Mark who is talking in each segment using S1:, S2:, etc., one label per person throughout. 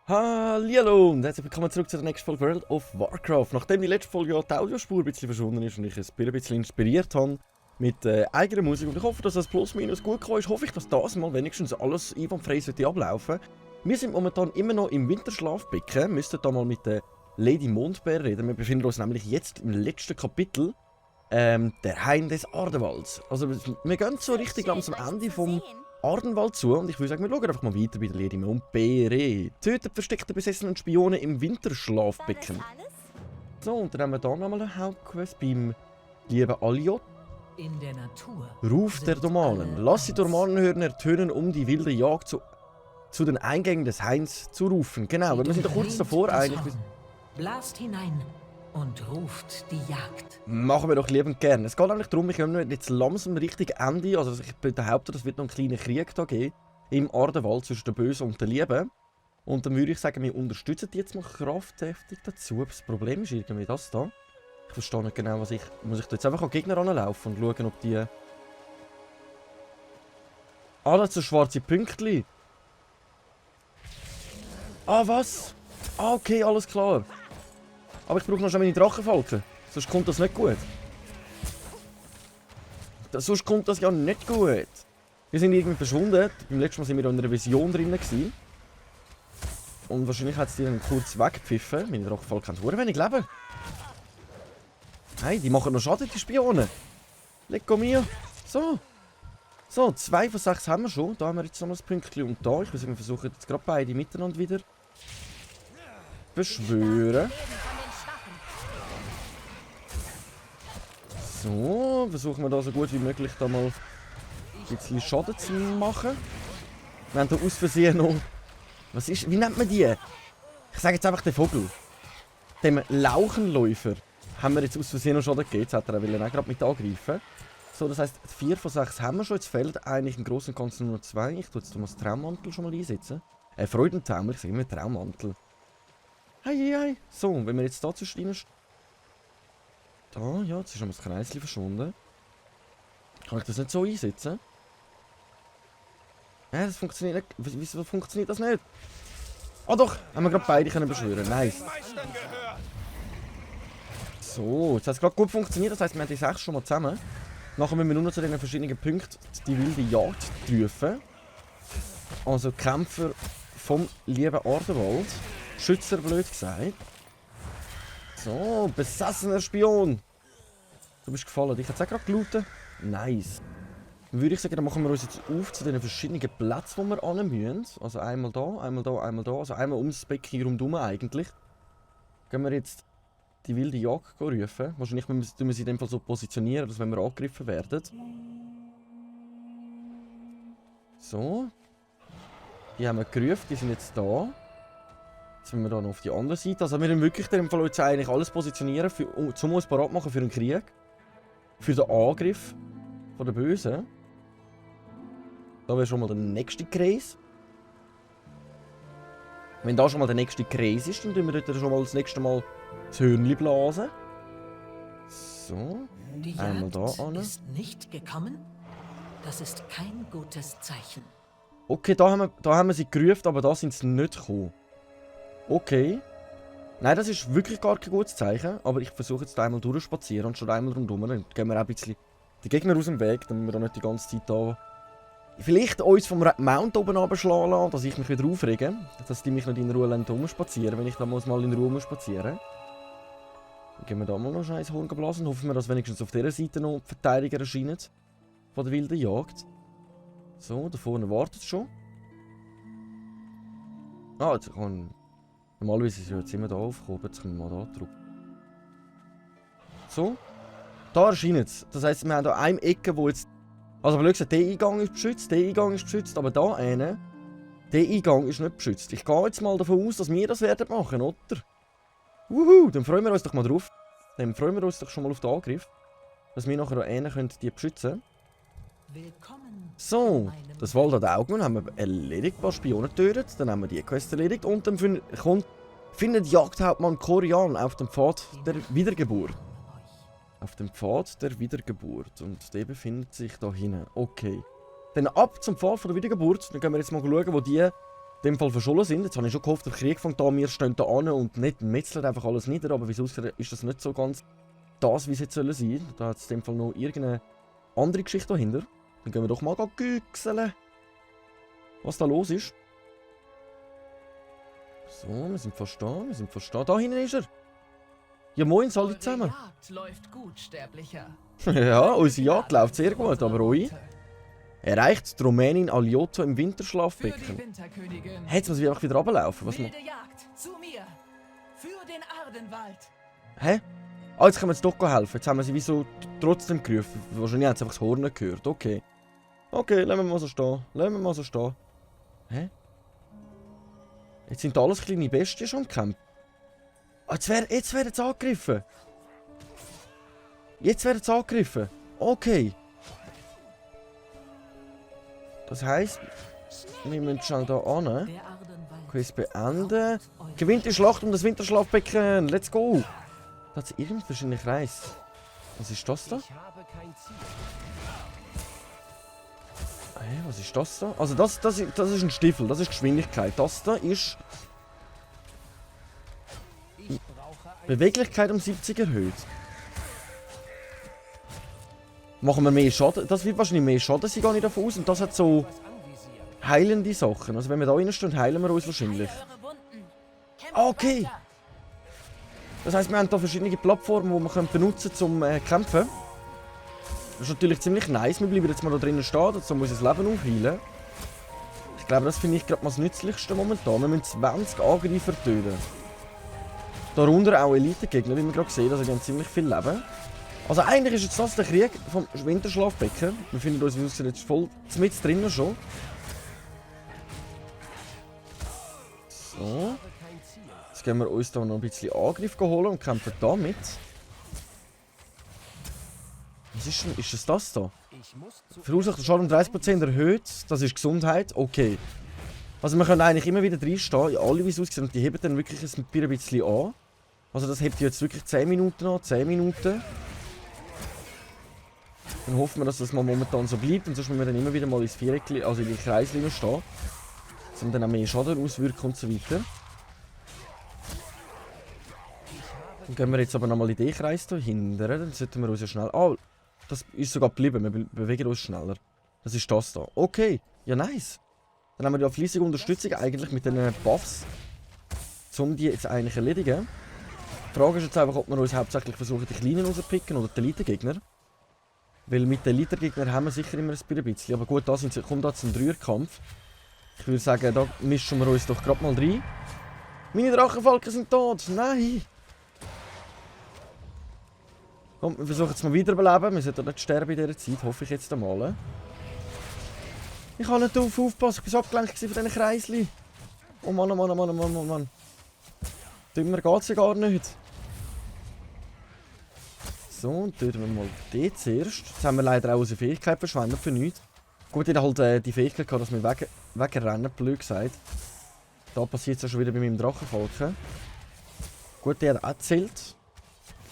S1: Hallihallo und herzlich willkommen zurück zu der nächsten Folge World of Warcraft. Nachdem die letzte Folge ja die Audiospur ein bisschen verschwunden ist und ich ein bisschen inspiriert habe mit eigener Musik und ich hoffe, dass das plus minus gut gekommen ist, hoffe ich, dass das mal wenigstens alles einwandfrei sollte ablaufen. Wir sind momentan immer noch im Winterschlafbecken, müssten da mal mit der Lady Mondbeer reden. Wir befinden uns nämlich jetzt im letzten Kapitel, der Hain des Ardenwalds. Also wir gehen so richtig langsam am Ende vom Ardenwald zu und ich würde sagen, wir schauen einfach mal weiter bei der Lady Mondbeere. Tötet versteckte besessenen Spione im Winterschlafbecken. So, und dann haben wir hier nochmal eine Hauptquest beim lieben Aliot.
S2: In der Natur.
S1: Ruf der Dormanen. Lass die Dormanen hören ertönen, um die wilde Jagd zu den Eingängen des Hains zu rufen. Genau, wir sind da kurz davor eigentlich.
S2: Blast hinein und ruft die Jagd.
S1: Machen wir doch liebend gerne. Es geht nämlich darum, ich komme jetzt langsam Richtung Ende. Also ich behaupte, es wird noch einen kleinen Krieg da geben im Ardenwald zwischen den Bösen und den Lieben. Und dann würde ich sagen, wir unterstützen die jetzt mal kraftheftig dazu. Das Problem ist irgendwie das da. Ich verstehe nicht genau, was ich... Muss ich da jetzt einfach an Gegner ranlaufen und schauen, ob die... Ah, das sind so schwarze Pünktchen. Ah, was? Ah, okay, alles klar. Aber ich brauche noch schon meine Drachenfalken. Sonst kommt das nicht gut. Sonst kommt das ja nicht gut. Wir sind irgendwie verschwunden. Beim letzten Mal sind wir in einer Vision drin gewesen. Und wahrscheinlich hat es die dann kurz weggepfiffen. Meine Drachenfalken haben sehr wenig Leben. Hey, die machen noch Schaden, die Spione. Lecco mio. So. So, 2 von 6 haben wir schon. Da haben wir jetzt noch ein Pünktchen und da. Ich würde sagen, wir versuchen jetzt gerade beide miteinander wieder beschwören. So, versuchen wir da so gut wie möglich da mal ein bisschen Schaden zu machen. Wir haben da aus Versehen noch... Was ist... Wie nennt man die? Ich sage jetzt einfach den Vogel. Dem Lauchenläufer haben wir jetzt aus Versehen noch Schaden gegeben. Jetzt hat er auch gerade mit angreifen. So, das heisst, 4 von 6 haben wir schon. Jetzt fehlt eigentlich im Großen und Ganzen nur 2. Ich tue jetzt mal das Traummantel schon mal einsetzen. Freudentaumel, ich sage immer Traummantel. Hey. So, wenn wir jetzt da zwischen rein... Da, ja, jetzt ist schon mal das Kreischen verschwunden. Kann ich das nicht so einsetzen? Ja, das funktioniert nicht. Wieso funktioniert das nicht? Ah doch, haben wir gerade beide können beschwören. Nice. So, jetzt hat es gerade gut funktioniert. Das heisst, wir haben die 6 schon mal zusammen. Nachher müssen wir nur noch zu den verschiedenen Punkten die wilde Jagd rufen. Also Kämpfer vom lieben Ardenwald. Schützer, blöd gesagt. So, besessener Spion. Du bist gefallen. Ich hätte es auch gerade gelootet. Nice. Dann würde ich sagen, dann machen wir uns jetzt auf zu den verschiedenen Plätzen, wo wir hin müssen. Also einmal da, einmal da, einmal da. Also einmal ums Becken rundherum eigentlich. Gehen wir jetzt die wilde Jagd rufen. Wahrscheinlich müssen wir sie in dem Fall so positionieren, dass wenn wir angegriffen werden. So. Die haben wir gerufen, die sind jetzt da. Jetzt sind wir dann auf die andere Seite. Also wir müssen wirklich in dem Fall jetzt eigentlich alles positionieren, um uns parat machen für einen Krieg. Für den Angriff von den Bösen. Da wäre schon mal der nächste Kreis. Wenn da schon mal der nächste Kreis ist, dann tun wir dort schon mal das nächste Mal das Hörnchen blasen. So.
S2: Die
S1: einmal da
S2: Jagd
S1: an.
S2: ist nicht gekommen. Das ist kein gutes Zeichen.
S1: Okay, da haben wir sie gerufen, aber da sind sie nicht gekommen. Okay. Nein, das ist wirklich gar kein gutes Zeichen. Aber ich versuche jetzt einmal durchspazieren und schon einmal rundherum. Dann gehen wir auch ein bisschen die Gegner aus dem Weg, damit wir da nicht die ganze Zeit da... Vielleicht uns vom Mount oben runterschlagen lassen, dass ich mich wieder aufrege. Dass die mich nicht in Ruhe rumspazieren, wenn ich da mal in Ruhe spazieren. Dann gehen wir da mal noch ein Horn geblasen. Hoffen wir, dass wenigstens auf dieser Seite noch Verteidiger erscheinen. Von der wilden Jagd. So, da vorne wartet es schon. Ah, jetzt kann... Normalerweise ist es jetzt immer da aufgekommen. Jetzt können wir mal da drauf. So. Da erscheint es. Das heisst, wir haben da eine Ecke, wo jetzt... Also, blöd gesagt, der Eingang ist beschützt, aber da eine, der Eingang ist nicht beschützt. Ich gehe jetzt mal davon aus, dass wir das werden machen, oder? Wuhu, dann freuen wir uns doch mal drauf. Dann freuen wir uns doch schon mal auf den Angriff. Dass wir nachher einen können, die beschützen. So, das Wald an den Augen haben wir erledigt, ein paar Spione getötet, dann haben wir die Quest erledigt und dann findet Jagdhauptmann Corian auf dem Pfad der Wiedergeburt. Auf dem Pfad der Wiedergeburt. Und der befindet sich da hinten. Okay. Dann ab zum Pfad von der Wiedergeburt. Dann gehen wir jetzt mal schauen, wo die in dem Fall verschollen sind. Jetzt habe ich schon gehofft, der Krieg fängt an, wir stehen da an und nicht metzelt einfach alles nieder. Aber wieso ist das nicht so ganz das, wie es jetzt sein soll? Da hat es in dem Fall noch irgendeine andere Geschichte dahinter. Dann gehen wir doch mal güchseln, was da los ist. So, wir sind fast da, wir sind fast da. Da hinten ist er. Ja moin, alle zusammen.
S3: Eure Jagd läuft gut, Sterblicher.
S1: Ja, unsere Jagd läuft sehr gut, aber euch? Erreicht die Rumänin Alioto im
S3: Für die
S1: Winterschlafbecken.
S3: Winterkönigin.
S1: Hey, jetzt muss ich einfach wieder runterlaufen. Was
S3: Wilde Jagd, zu mir. Für den Ardenwald.
S1: Hä? Ah, jetzt können wir jetzt doch helfen. Jetzt haben wir sie wieso trotzdem gerufen. Wahrscheinlich haben sie einfach das Horn nicht gehört. Okay. Okay, lassen wir mal so stehen. Lassen wir mal so stehen. Hä? Jetzt sind da alles kleine Bestien schon im Camp. Ah, jetzt werden sie angegriffen. Jetzt werden sie angegriffen. Okay. Das heisst, wir müssen schnell da an.
S2: Der Ardenwald.
S1: Quest beenden. Gewinnt die Schlacht um das Winterschlafbecken. Let's go. Da hat es irgendeinen verschiedenen Kreis. Was ist das da? Hey, was ist das da? Also das ist ein Stiefel, das ist Geschwindigkeit. Das da ist Beweglichkeit um 70 erhöht. Machen wir mehr Schaden? Das wird wahrscheinlich mehr Schaden sein, gehe ich davon aus. Und das hat so heilende Sachen. Also wenn wir da reinstehen, heilen wir uns wahrscheinlich. Ah, okay. Das heisst, wir haben hier verschiedene Plattformen, die wir benutzen können, um kämpfen. Das ist natürlich ziemlich nice. Wir bleiben jetzt mal da drinnen stehen, dazu muss ich das Leben aufheilen. Ich glaube, das finde ich gerade mal das Nützlichste momentan. Wir müssen 20 Angreifer töten. Darunter auch Elite-Gegner, wie wir gerade sehen. Also die haben ziemlich viel Leben. Also eigentlich ist jetzt das der Krieg vom Winterschlafbecken. Wir finden uns, wie aussieht, jetzt voll mit drinnen schon. So. Jetzt gehen wir uns da noch ein bisschen Angriff holen und kämpfen da mit. Was ist denn? Ist es das da? Verursacht Schaden um 30% erhöht. Das ist Gesundheit. Okay. Also wir können eigentlich immer wieder reinstehen. Ja, alle wie es aussieht. Und die heben dann wirklich ein bisschen an. Also das hebt jetzt wirklich 10 Minuten an. 10 Minuten. Dann hoffen wir, dass das mal momentan so bleibt. Und sonst müssen wir dann immer wieder mal ins Viereck, also in die Kreislinie stehen. Um dann auch mehr Schaden auswirken und so weiter. Dann gehen wir jetzt aber nochmal in den Kreis hier hinten. Dann sollten wir uns ja schnell... Ah, das ist sogar geblieben. Wir bewegen uns schneller. Das ist das da. Okay. Ja, nice. Dann haben wir ja fleissige Unterstützung eigentlich mit den Buffs. Um die jetzt eigentlich erledigen. Die Frage ist jetzt einfach, ob wir uns hauptsächlich versuchen, die Kleinen rauszupicken oder die Elite-Gegner. Weil mit den Elite-Gegnern haben wir sicher immer ein bisschen. Aber gut, da kommt da zum Dreierkampf. Ich würde sagen, da mischen wir uns doch gerade mal rein. Meine Drachenfalken sind tot. Nein. Komm, wir versuchen es mal wiederbeleben. Wir sollten nicht sterben in dieser Zeit, hoffe ich jetzt einmal. Ich kann nicht aufpassen, ich war so abgelenkt von diesen Kreisli. Oh Mann, oh Mann, oh Mann, oh Mann, oh Mann. Dümmer geht's ja gar nicht. So, und töten wir mal den zuerst. Jetzt haben wir leider auch unsere Fähigkeit verschwendet für nichts. Gut, ich hatte halt die Fähigkeit gehabt, dass wir wegrennen, blöd gesagt. Da passiert es ja schon wieder bei meinem Drachenfalken. Gut, der hat auch gezählt.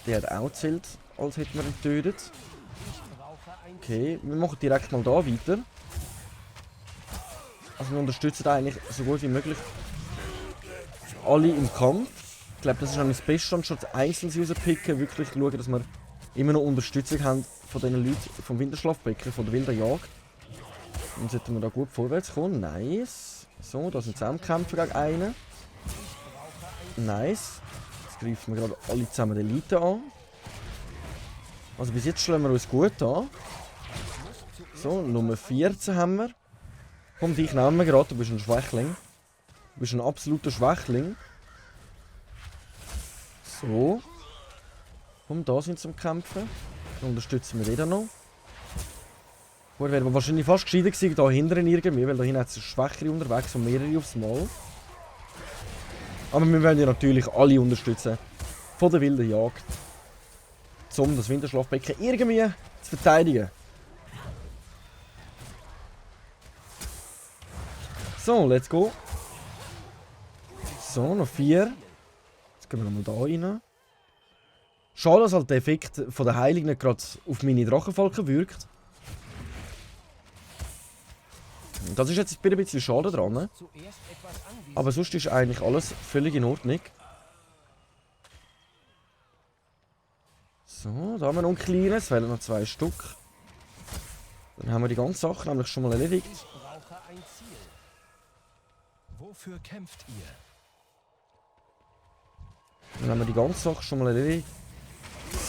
S1: Der hat auch gezählt, als hätten wir ihn getötet. Okay, wir machen direkt mal da weiter. Also wir unterstützen eigentlich so gut wie möglich alle im Kampf. Ich glaube, das ist auch das Beste, anstatt einzeln rauspicken, wirklich schauen, dass wir immer noch Unterstützung haben von den Leuten vom Winterschlafbecken, von der wilden Jagd. Dann sollten wir da gut vorwärts kommen. Nice. So, da sind Zusammenkämpfer gegen einen. Nice. Jetzt greifen wir gerade alle zusammen die Elite an. Also bis jetzt schlagen wir uns gut an. So, Nummer 14 haben wir. Komm, dich nehmen wir gerade, du bist ein Schwächling. Du bist ein absoluter Schwächling. So. Komm, da sind sie am Kämpfen. Dann unterstützen wir den dann noch. Gut, wäre aber wahrscheinlich fast gescheiter gewesen, da hinten irgendwie, weil da hinten hat es Schwächere unterwegs und mehrere aufs Mal. Aber wir wollen ja natürlich alle unterstützen. Von der wilden Jagd. Um das Winterschlafbecken irgendwie zu verteidigen. So, let's go. So, noch 4. Jetzt gehen wir nochmal da rein. Schade, dass halt der Effekt von der Heilung nicht gerade auf meine Drachenfalken wirkt. Das ist jetzt ein bisschen schade dran. Aber sonst ist eigentlich alles völlig in Ordnung. So, da haben wir noch ein kleines, es fehlen noch 2 Stück. Dann haben wir die ganze Sache nämlich schon mal erledigt.
S4: Ich brauche ein Ziel. Wofür kämpft ihr?
S1: Dann haben wir die ganze Sache schon mal erledigt.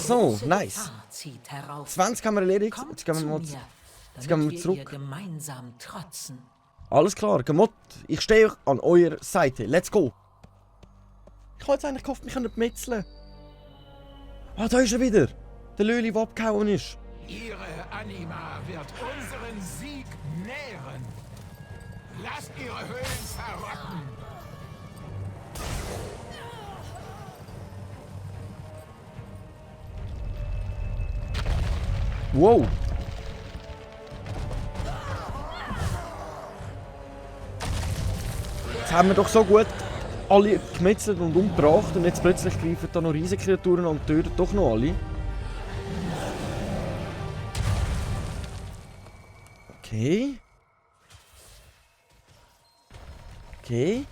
S1: So, nice.
S2: Gefahr zieht herauf.
S1: 20 haben wir erledigt.
S2: Kommt
S1: Jetzt gehen wir
S2: zu
S1: mal,
S2: mir,
S1: jetzt gehen
S2: damit
S1: wir
S2: wir
S1: zurück.
S2: ihr gemeinsam trotzen.
S1: Alles klar, Gemott, ich stehe an eurer Seite. Let's go. Ich habe jetzt eigentlich gehofft, wir können metzeln. Ah, da ist er wieder. Der Löli, der abgehauen ist.
S5: Ihre Anima wird unseren Sieg nähren. Lasst ihre Höhlen verrotten.
S1: Wow. Jetzt haben wir doch so gut alle gemetzelt und umgebracht und jetzt plötzlich greifen da noch Riesenkreaturen und töten doch noch alle. Okay. Okay.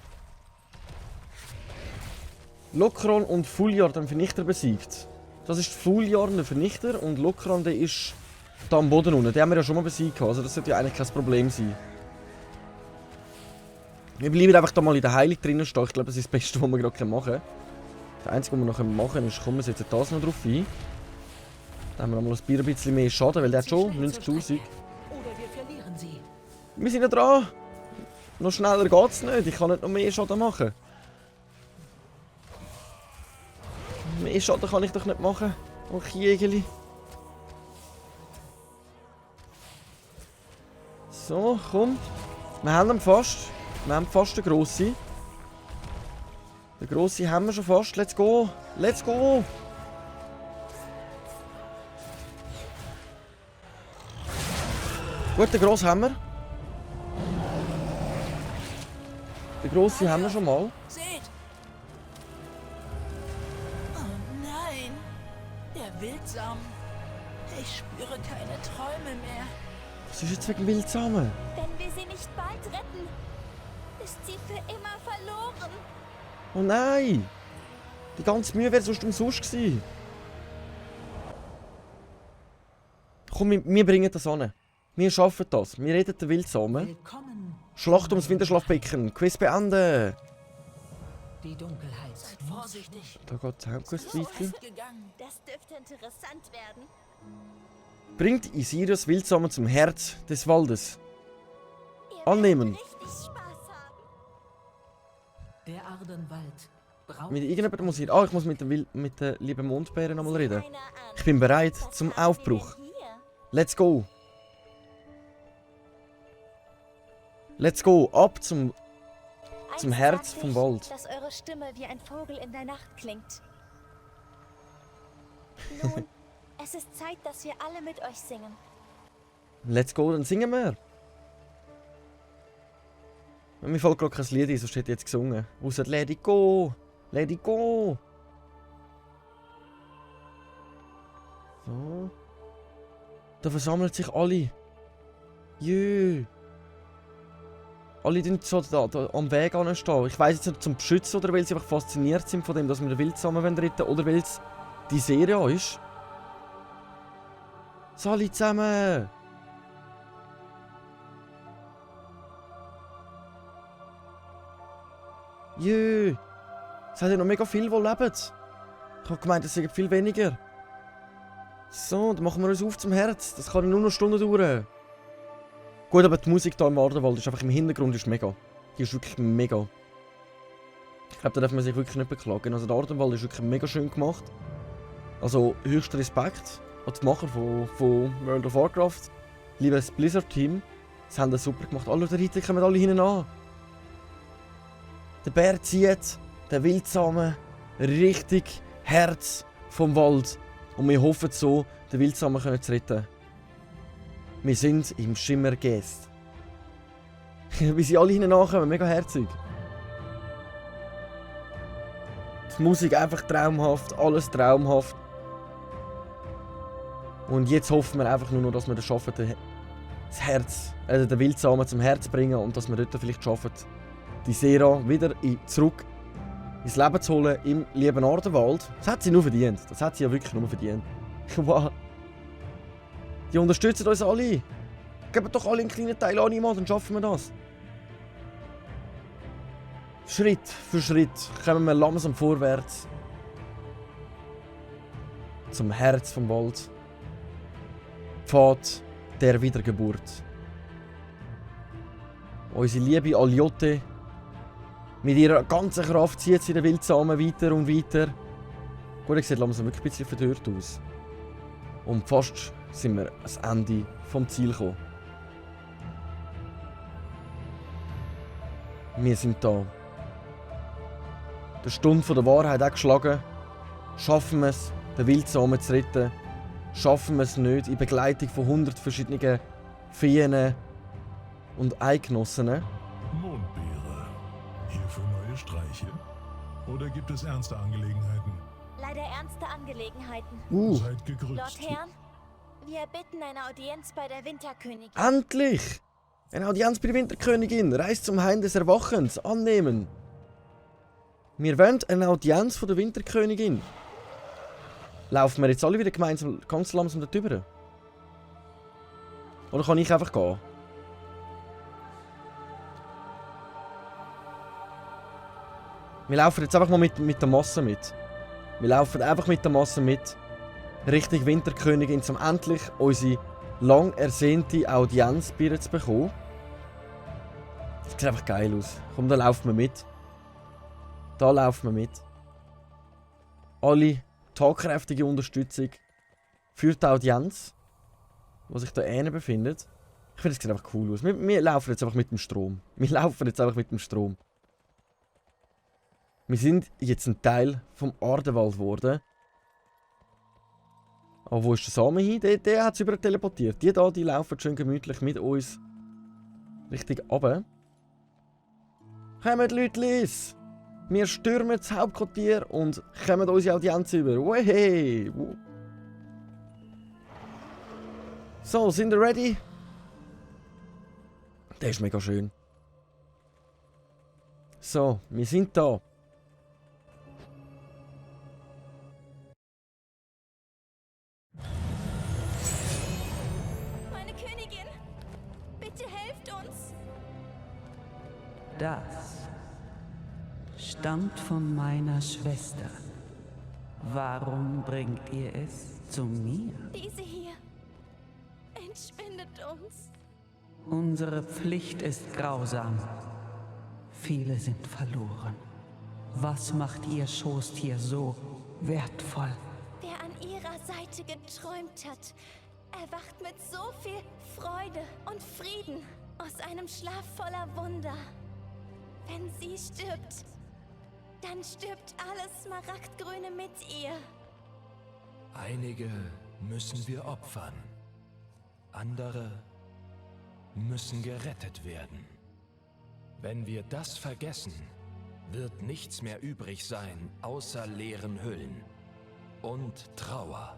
S1: Lokron und Fuljar, den Vernichter, besiegt. Das ist Fuljar, der Vernichter, und Lokron, der ist da am Boden unten. Den haben wir ja schon mal besiegt, also das sollte ja eigentlich kein Problem sein. Wir bleiben einfach da mal in der Heilung drinnen stehen. Ich glaube, das ist das Beste, was wir gerade machen können. Das Einzige, was wir noch machen können, ist, kommen wir setzen das noch drauf ein. Dann haben wir noch mal ein bisschen mehr Schaden, weil der hat schon 90'000.
S2: Oder wir verlieren sie.
S1: Wir sind ja dran. Noch schneller geht's nicht. Ich kann nicht noch mehr Schaden machen. Mehr Schaden kann ich doch nicht machen. Oh, Jägeli. So, komm. Wir haben ihn fast. Wir haben fast den Grossen. Den Grossen haben wir schon fast. Let's go. Let's go. Gut, den Grossen haben wir. Den Grossen haben wir schon mal.
S3: Seht! Oh nein! Der Wildsam. Ich spüre keine Träume mehr.
S1: Was ist jetzt wegen Wildsamen?
S6: Wenn wir sie nicht bald retten, ist sie für immer verloren.
S1: Oh nein! Die ganze Mühe wäre sonst umsonst gewesen. Komm, wir bringen das an. Wir schaffen das. Wir retten den Wildsamen.
S2: Willkommen.
S1: Schlacht ums Winterschlafbecken. Quiz beenden.
S2: Die Dunkelheit.
S3: Seid vorsichtig.
S1: Da geht die Hauptquest weiter.
S3: Gegangen.
S6: Das dürfte interessant werden.
S1: Bringt Isirius Wildsamen zum Herz des Waldes.
S6: Ihr
S1: Annehmen.
S6: werdet richtig Spaß haben.
S2: Der Ardenwald braucht
S1: Mit irgendjemandem muss ich... Ah, ich muss mit der lieben Mondbeere nochmal reden.
S6: Keiner an.
S1: Ich bin bereit
S6: Was
S1: zum
S6: haben wir
S1: Aufbruch.
S6: denn hier?
S1: Let's go. Let's go. Ab zum
S6: Eins
S1: Herz
S6: sagt
S1: vom
S6: ich,
S1: Wald.
S6: dass eure Stimme wie ein Vogel in der Nacht klingt. Nun, es ist Zeit, dass wir alle mit euch singen.
S1: Let's go, dann singen wir. Mir fällt gerade kein Lied ein, sonst hätte ich jetzt gesungen. Ausser Let it go. Let it go. So. Da versammeln sich alle. Jö. Alle stehen so da am Weg anstehen. Ich weiss jetzt nicht, zum Beschützen oder weil sie einfach fasziniert sind von dem, dass wir den Wildsamen retten wollen, oder weil es die Serie ist. So, alle zusammen. Jö. Es hat ja noch mega viel, die leben. Ich habe gemeint, es sind viel weniger. So, dann machen wir uns auf zum Herz. Das kann nur noch Stunden dauern. Gut, aber die Musik hier im Ardenwald ist einfach im Hintergrund ist mega. Die ist wirklich mega. Ich glaube, da darf man sich wirklich nicht beklagen. Also der Ardenwald ist wirklich mega schön gemacht. Also höchster Respekt an die Macher von World of Warcraft. Liebes Blizzard-Team. Sie haben das super gemacht. Alle Reiter kommen alle hinten an. Der Bär zieht, der Wildsamen, richtig Herz vom Wald. Und wir hoffen so, den Wildsamen zu retten. Wir sind im Schimmergeist. Wie sie alle hinten nachkommen, mega herzig. Die Musik einfach traumhaft, alles traumhaft. Und jetzt hoffen wir einfach nur noch, dass wir das schaffen, das Herz, also den Wildsamen zum Herz bringen und dass wir dort vielleicht schaffen, die Sera wieder zurück ins Leben zu holen im lieben Ardenwald. Das hat sie nur verdient. Das hat sie ja wirklich nur verdient. Wow. Die unterstützen uns alle. Geben doch alle einen kleinen Teil an, dann schaffen wir das. Schritt für Schritt kommen wir langsam vorwärts. Zum Herz vom Wald. Pfad der Wiedergeburt. Unsere liebe Aliotte. Mit ihrer ganzen Kraft zieht sie den Wildsamen weiter und weiter. Gut, er sieht langsam wirklich ein bisschen verdörrt aus. Und fast sind wir ans Ende vom Ziel gekommen. Wir sind da. Die Stunde der Wahrheit hat geschlagen. Schaffen wir es, den Wildsamen zu retten? Schaffen wir es nicht in Begleitung von 100 verschiedenen Feen und Eidgenossinnen?
S7: Mondbeere. Hier für neue Streiche? Oder gibt es ernste Angelegenheiten?
S6: Leider ernste Angelegenheiten.
S7: Seid gegrüßt.
S6: Lord Herrn, wir bitten eine Audienz bei der Winterkönigin.
S1: Endlich! Eine Audienz bei der Winterkönigin. Reist zum Hain des Erwachens. Annehmen. Wir wollen eine Audienz von der Winterkönigin. Laufen wir jetzt alle wieder gemeinsam ganz langsam dort rüber? Oder kann ich einfach gehen? Wir laufen jetzt einfach mal mit der Masse mit. Wir laufen einfach mit der Masse mit. Richtung Winterkönigin, um endlich unsere lang ersehnte Audienz bei ihr zu bekommen. Das sieht einfach geil aus. Komm, da laufen wir mit. Da laufen wir mit. Alle tatkräftige Unterstützung für die Audienz, die sich da hinten befindet. Ich finde, es sieht einfach cool aus. Wir laufen jetzt einfach mit dem Strom. Wir laufen jetzt einfach mit dem Strom. Wir sind jetzt ein Teil vom Ardenwald geworden. Aber wo ist der Samen hin? Der hat es über teleportiert. Die da, die laufen schön gemütlich mit uns Richtung runter. Kommt, Leutlis! Wir stürmen das Hauptquartier und kommen unsere Audienz über. Wehey! So, sind wir ready? Der ist mega schön. So, wir sind da.
S6: Meine Königin, bitte helft uns.
S8: Das stammt von meiner Schwester. Warum bringt ihr es zu mir?
S6: Diese hier entschwindet uns.
S8: Unsere Pflicht ist grausam. Viele sind verloren. Was macht ihr Schoßtier so wertvoll?
S6: Wer an ihrer Seite geträumt hat, erwacht mit so viel Freude und Frieden aus einem Schlaf voller Wunder. Wenn sie stirbt, dann stirbt alles Smaragdgrüne mit ihr.
S4: Einige müssen wir opfern. Andere müssen gerettet werden. Wenn wir das vergessen, wird nichts mehr übrig sein, außer leeren Hüllen und Trauer.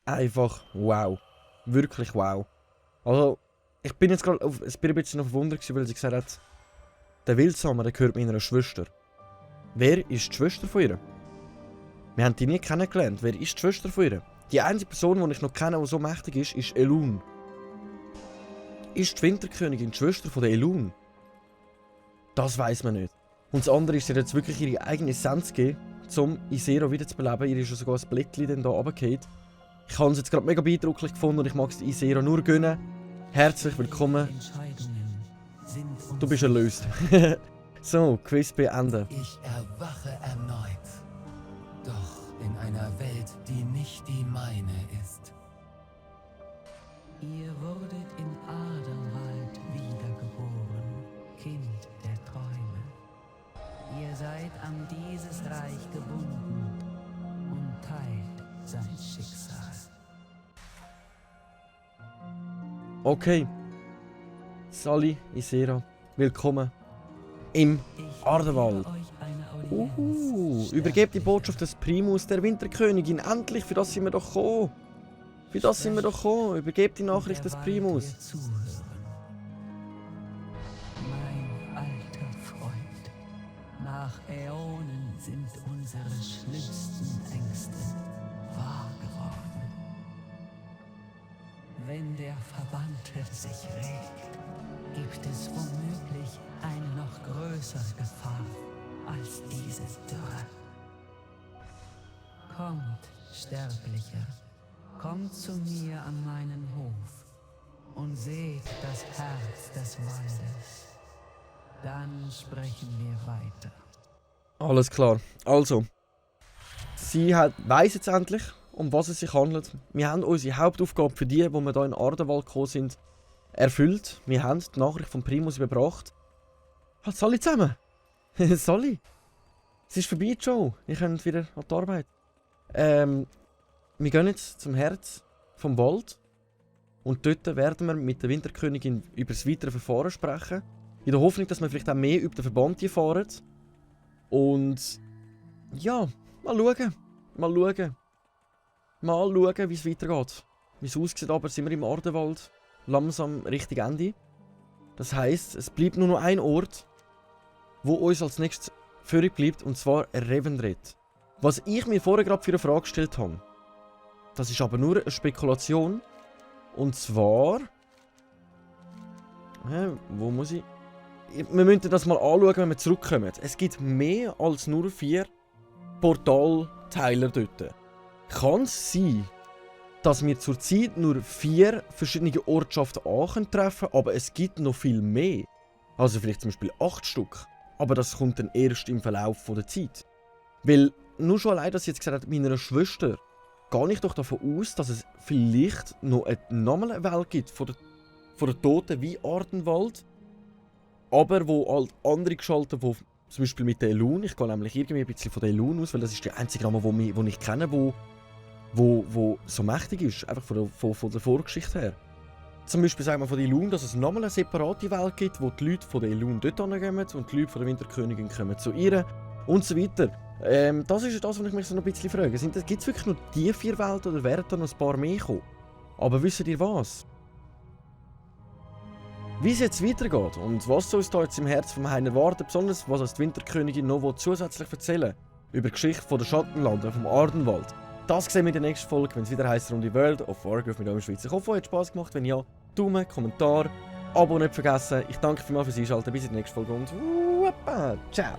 S1: einfach wow. Wirklich wow. Also, ich bin jetzt gerade ein bisschen verwundert, weil sie gesagt hat, der Wildsamer, der gehört meiner Schwester. Wer ist die Schwester von ihr? Wir haben die nie kennengelernt. Wer ist die Schwester von ihr? Die einzige Person, die ich noch kenne, die so mächtig ist Elune. Ist die Winterkönigin die Schwester von der Elune? Das weiß man nicht. Und das andere ist, sie hat jetzt wirklich ihre eigene Essenz gegeben, um Ysera wiederzubeleben. Ihr ist ja sogar ein Blättchen dann da runtergefallen. Ich habe es jetzt gerade mega beeindruckend gefunden und ich mag es Ysera nur gönnen. Herzlich willkommen. Du bist erlöst. So, Quiz beenden.
S9: Ich erwache erneut. Doch in einer Welt, die nicht die meine ist.
S8: Ihr wurdet in Ardenwald wiedergeboren, Kind der Träume. Ihr seid an dieses Reich gebunden und teilt sein Schicksal.
S1: Okay. Sally, Ysera, willkommen im Ardenwald. Übergebt die Botschaft des Primus der Winterkönigin. Endlich, für das sind wir doch gekommen. Für das sind wir doch gekommen. Übergebt die Nachricht des Primus.
S8: Mein alter Freund, nach Äonen sind unsere schlimmsten Ängste wahr geworden. Wenn der Verbannte sich regt, gibt es womöglich eine noch größere Gefahr als diese Dürre. Kommt, Sterblicher, kommt zu mir an meinen Hof und seht das Herz des Waldes. Dann sprechen wir weiter.
S1: Alles klar. Also, sie weiss jetzt endlich, um was es sich handelt. Wir haben unsere Hauptaufgabe für die wir hier in Ardenwald gekommen sind, erfüllt. Wir haben die Nachricht vom Primus überbracht. Was soll ich zusammen? Soll ich? Es ist vorbei, Joe. Ich kann wieder an die Arbeit. Wir gehen jetzt zum Herz vom Wald. Und dort werden wir mit der Winterkönigin über das weitere Verfahren sprechen. In der Hoffnung, dass wir vielleicht auch mehr über den Verband erfahren. Und ja, mal schauen. Mal schauen, wie es weitergeht. Wie es aussieht, aber sind wir im Ardenwald langsam Richtung Ende. Das heisst, es bleibt nur noch ein Ort, wo uns als nächstes führig bleibt, und zwar Revendreth. Was ich mir vorher gerade für eine Frage gestellt habe, das ist aber nur eine Spekulation. Und zwar... wo muss ich... Wir müssen das mal anschauen, wenn wir zurückkommen. Es gibt mehr als nur 4 Portalteiler dort. Kann es sein, dass wir zurzeit nur 4 verschiedene Ortschaften treffen können, aber es gibt noch viel mehr. Also vielleicht zum Beispiel 8 Stück. Aber das kommt dann erst im Verlauf der Zeit. Weil nur schon allein, dass ich jetzt gesagt habe, meiner Schwester, gehe ich doch davon aus, dass es vielleicht noch eine normale Welt gibt von der Toten wie Ardenwald. Aber wo halt andere geschaltet, wo zum Beispiel mit der Elune, ich gehe nämlich irgendwie ein bisschen von der Elune aus, weil das ist der einzige Name, den ich kenne, wo so mächtig ist, einfach von der Vorgeschichte her. Zum Beispiel sagen wir von der Elune, dass es nochmal eine separate Welt gibt, wo die Leute von der Elune dort hinkommen und die Leute von der Winterkönigin kommen zu ihr und so weiter. Das ist das, was ich mich so noch ein bisschen frage. Gibt es wirklich nur die 4 Welten oder werden da noch ein paar mehr kommen? Aber wisst ihr was? Wie es jetzt weitergeht und was uns da jetzt im Herz vom Hain erwartet, besonders was uns die Winterkönigin noch zusätzlich erzählen über die Geschichte von der Schattenlande, vom Ardenwald. Das sehen wir in der nächsten Folge, wenn es wieder heisst um die World of Warcraft mit eurem Schweizer. Ich hoffe, euch hat Spass gemacht. Wenn ja, Daumen, Kommentar, Abo nicht vergessen. Ich danke vielmals fürs Einschalten. Bis in der nächsten Folge und ciao!